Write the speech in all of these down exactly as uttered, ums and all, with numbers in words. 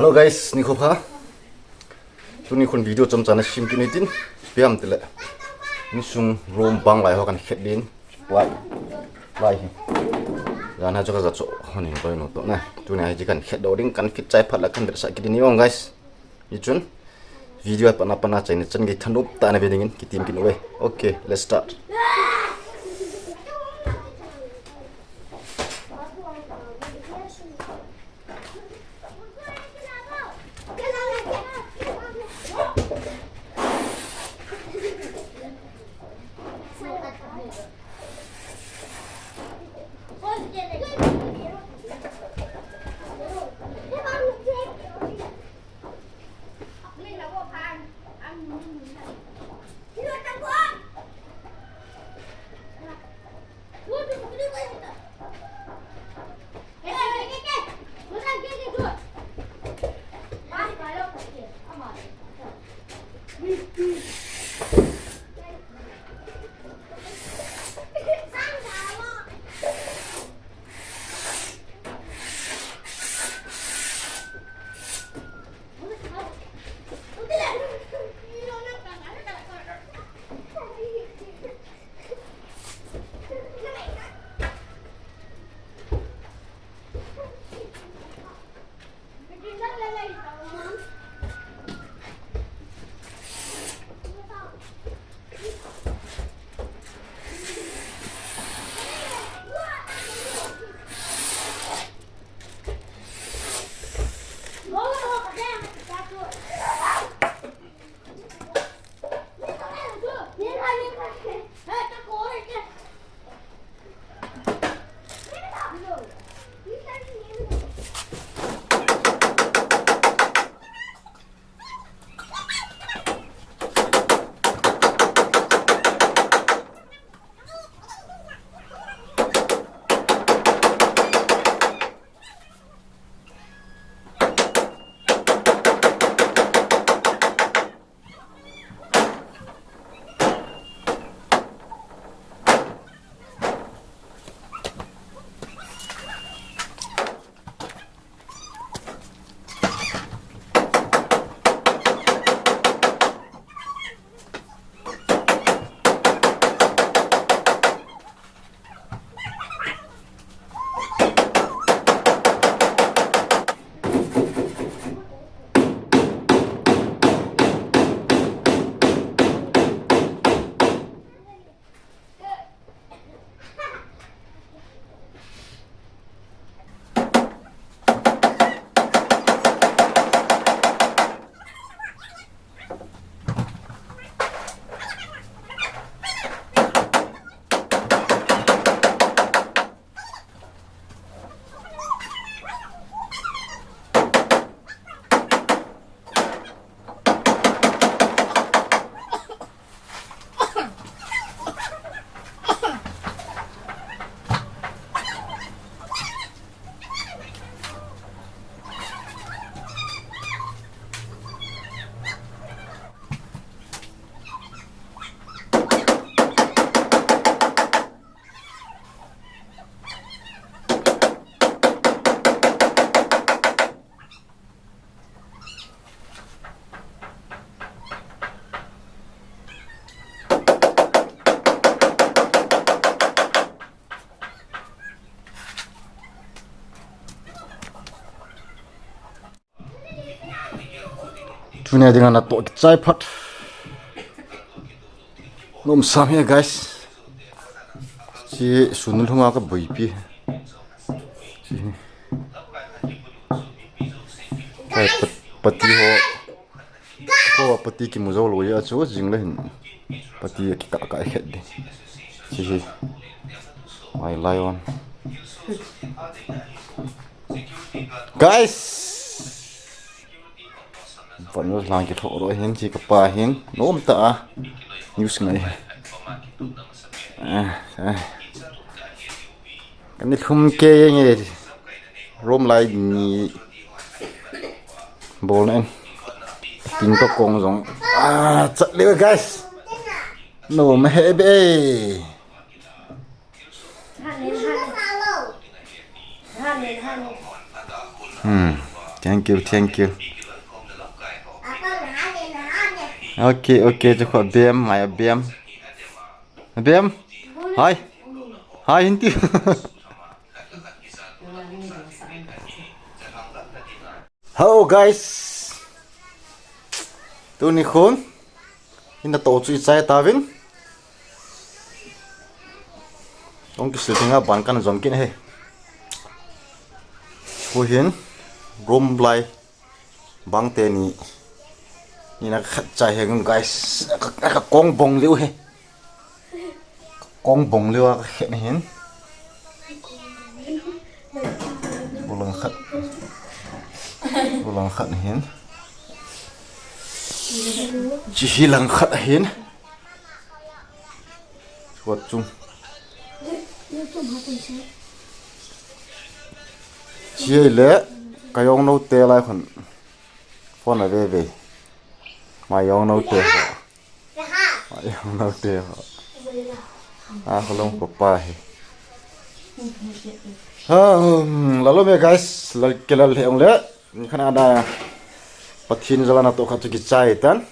Hello guys, nikho pha. Tuni khun video chomcha nasim kit u hitin, ipi ham itile, insung room bang lai ho kahin khet ding. Lai, lai hi. Jan a chu kaja chu honin koi no to na. Tuni hi kahin khet doh ding, kahin khet chai phat le kahin vetsah kit ding ahi guys. Hichun video a pat na pat na achaina chan gei thanop tah in nave dingin kitem kit uve. Okay, let's start. Tuni dinga natoh kichai phat. Nom sam hi guys. Chi sunil huma ka boipi. Chi. Kai pat-, pati ho. Ko pati kimu jou lou a chu jing le hin. Pati kikah kah khet ding. Chi hi. My lion. Guys. Van news lang kithoh ro hin chi kapa hin. Nom ta a. News ngai. Eh, eh. Kani lhum ke nge. Rom lai ni. Bol na en. Tin to kong jong. Ah, chat le guys. Nom he be. Hmm. Thank you, thank you. Okay, okay, chukho bem, mai bem. Bem. Hi. Hi, hinti. Hello, guys. Tuni khun. Hinna to chu ichai tavin. Ong kisil thinga ban kana jom kin he. Khu hin room lai bang teni. Nina khat chai he ngun guys. Ka, ka, ka kong bong liu he. Ka kong bong liu a ka khet hin. Ulang khat. Ulang khat hin. Chi hi lang khat hin. Chuat chung. Chia le, ka yong no te lai khun. Phone a ve ve. Ma yong no te ho. Ma yong no te ho. A kholong ko pa hi. Hmm, lalo me guys, lal ke lal he ong le. Ni khan ada. Pathin jala na to khat chu kichai tan.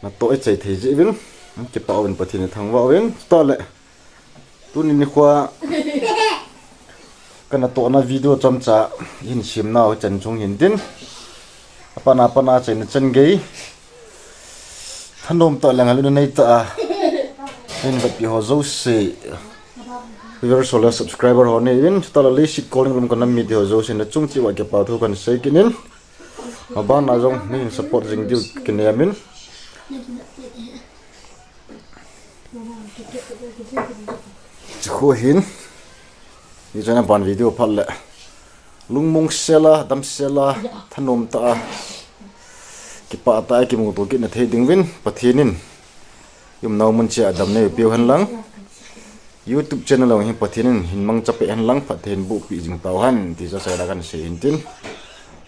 Na to e chai thei ji vin. Kipa vin Pathin thangvah vin. To le. Tuni nikho. Kana to na video chomcha hin sim nau chan chung hin tin. Apana pana chai na chan gei. Thanom to le ngalu nei ta. Hin vat pi ho jo se. Viewers ho le subscriber ho nei vin. To le leiset kolning lum kana mi di ho jo se na chung chi va kipa thu kan sei kinin. Mabang na jong neihin support jing diu kinem in. Khu hin. Ni chana ban video phat le. Lungmong sela, dam sela, thanom ta a. Kipa ta a kimu to kit na thei ding vin, Pathin in. Yum nau mun chia dam nei piu hen lang. YouTube channel a hin Pathin in hin mangcha pe hen lang Pathin bu pi jing tau han ti sa sa da kan sei in tin.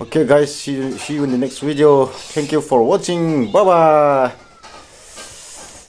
Okay guys, see you, see you in the next video. Thank you for watching. Bye bye.